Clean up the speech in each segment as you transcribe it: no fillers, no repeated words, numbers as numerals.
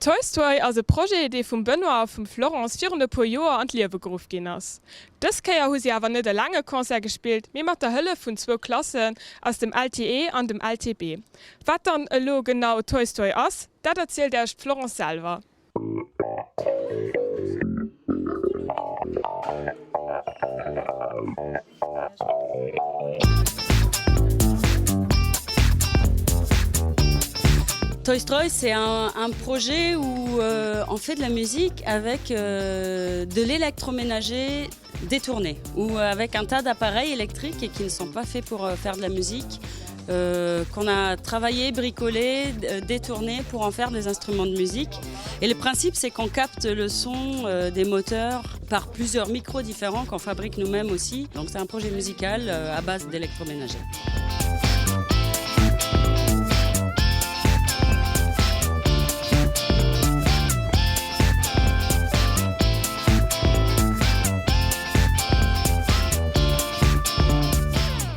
Toy Story ass e Projet, dee vum Benoît a vum Florence virun e puer Joer an d'Liewe geruff ginn ass. Dës Kéier hu si awer net eleng e Concert gespillt, mee mat der Hëllef vun zwou Klassen aus dem LTE an dem LTB. Wat dann elo genau Toy Story ass, dat erzielt Äech d'Florence selwer. Toy c'est un, un projet où euh, on fait de la musique avec euh, de l'électroménager détourné ou avec un tas d'appareils électriques et qui ne sont pas faits pour euh, faire de la musique euh, qu'on a travaillé, bricolé, euh, détourné pour en faire des instruments de musique. Et le principe c'est qu'on capte le son euh, des moteurs par plusieurs micros différents qu'on fabrique nous-mêmes aussi. Donc c'est un projet musical euh, à base d'électroménager.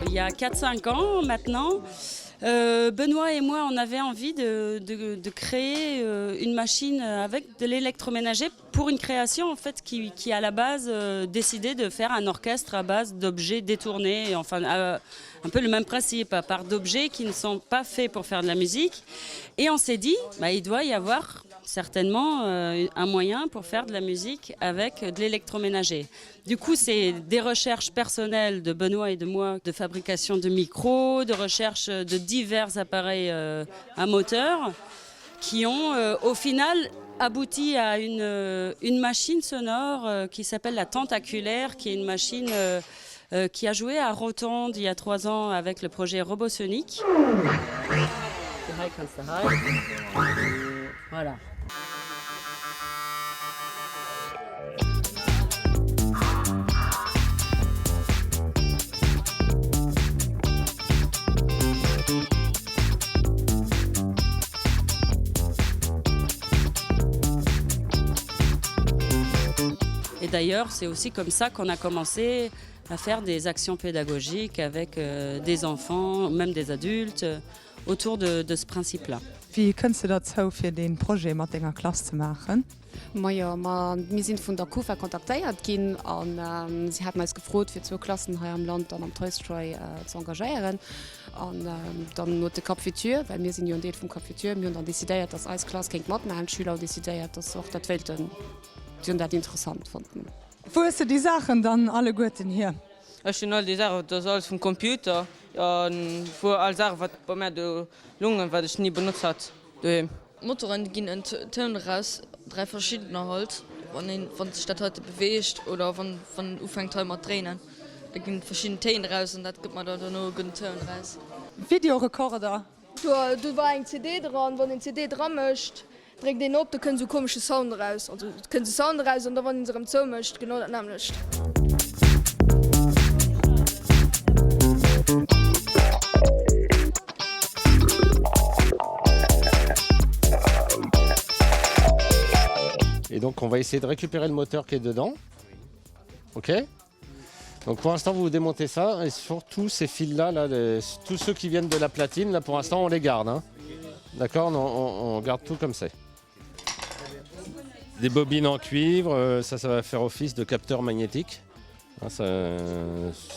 Il y a 4-5 ans maintenant, euh, Benoît et moi on avait envie de, de, de créer euh, une machine avec de l'électroménager pour une création en fait qui, qui à la base euh, décidé de faire un orchestre à base d'objets détournés enfin euh, un peu le même principe à part d'objets qui ne sont pas faits pour faire de la musique et on s'est dit bah, il doit y avoir certainement euh, un moyen pour faire de la musique avec de l'électroménager. Du coup c'est des recherches personnelles de Benoît et de moi de fabrication de micros, de recherche de divers appareils euh, à moteur qui ont euh, au final abouti à une, euh, une machine sonore euh, qui s'appelle la tentaculaire, qui est une machine euh, euh, qui a joué à Rotonde il y a trois ans avec le projet Robosonic. Voilà. Et d'ailleurs, c'est aussi comme ça qu'on a commencé à faire des actions pédagogiques avec euh, des enfants, même des adultes, euh, autour de, de ce principe-là. Wéi kënns de derzou fir dee Projet mat denger Klass ze maachen? Majo, ma mir sinn vun der Kufa kontaktéiert ginn an si haten eis gefrot fir zwou Klassen hei am Land dann am Toy Stroy ze engagéieren. An dann huet de Cap Futur, well mir sinn jo en Deel vum Cap Futur, mir hunn dann decidéiert, dass eis Klass kéint matmaachen. D'Schüler hunn decidéiert, dass se och dat wéilten, si hunn dat interessant fonnt. Wou hues de déi Saachen dann alleguerten hier? Ech hunn all déi Saachen, dat ass alles vum Computer, an wou all Saachen wat bei mär do lungen, wat ech ni benotzt hat doheem. D'Motoren ginn en Toun eraus, 3 verschiddener halt, wann een, wann sech dat heite beweegt oder wann wann en ufänkt hei mat dréinen, da ginn verschidden Téin eraus an dat gëtt mer da dono e gudden Toun eraus. Videorekorder. Do war eng CD dran, wann een d'CD dramécht, dréckt een op, da kënnt esou komesche Sound eraus, also et kënnt esou Sound eraus an da wann een se erëm zoumécht, genau dat nämmlecht. Et donc on va essayer de récupérer le moteur qui est dedans. Ok Donc pour l'instant vous démontez ça et surtout ces fils là, là les, tous ceux qui viennent de la platine là pour l'instant on les garde hein. D'accord on, on, on garde tout comme c'est. Des bobines en cuivre, euh, ça ça va faire office de capteur magnétique. Hein, ça,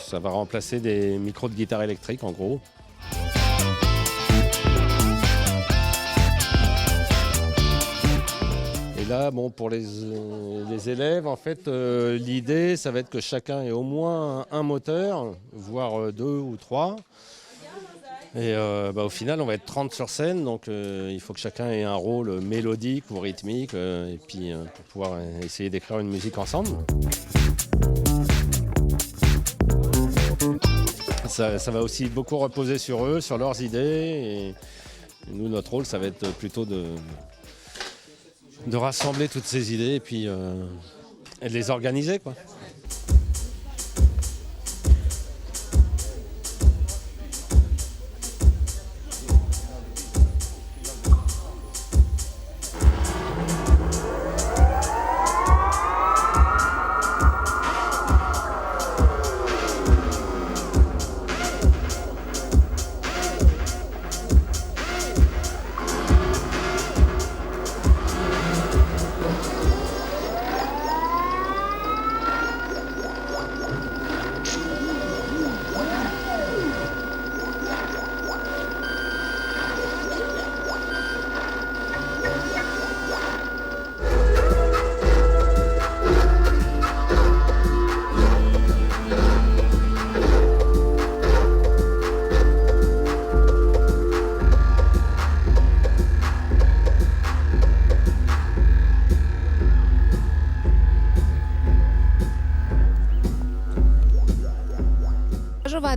ça va remplacer des micros de guitare électrique en gros. Et là bon pour les, euh, les élèves en fait euh, l'idée ça va être que chacun ait au moins un, un moteur, voire euh, deux ou trois. Et euh, bah, au final on va être 30 sur scène donc euh, il faut que chacun ait un rôle mélodique ou rythmique euh, et puis euh, pour pouvoir euh, essayer d'écrire une musique ensemble. Ça, ça va aussi beaucoup reposer sur eux, sur leurs idées et nous notre rôle ça va être plutôt de, de rassembler toutes ces idées et puis euh, et de les organiser quoi.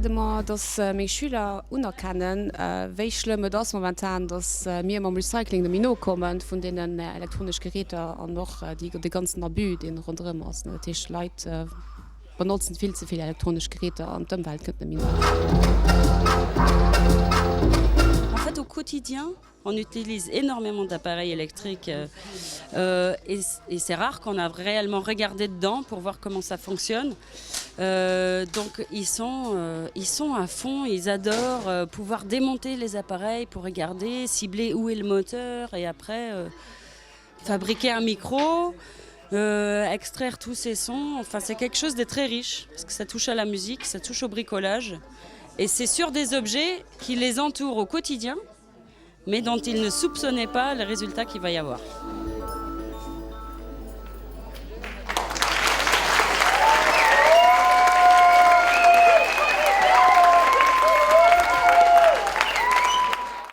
erwaarde mer, dass meng Schüler unerkennen, wéi schlëmm et ass momentan, dass mir mam Recycling net méi nokomme vun deenen elektronesch Geräter an och de ganzen Abus, deen ronderëm ass. Dat heescht, d'Leit benotzen vill ze vill elektronesch Geräter an d'Ëmwelt kënnt net méi no. En fait, au quotidien, On utilise énormément d'appareils électriques euh, euh, et, et c'est rare qu'on a réellement regardé dedans pour voir comment ça fonctionne. Euh, donc ils sont, euh, ils sont à fond, ils adorent euh, pouvoir démonter les appareils pour regarder, cibler où est le moteur et après euh, fabriquer un micro, euh, extraire tous ces sons. Enfin c'est quelque chose de très riche parce que ça touche à la musique, ça touche au bricolage et c'est sur des objets qui les entourent au quotidien mais dont ils ne soupçonnaient pas le résultat qu'il va y avoir.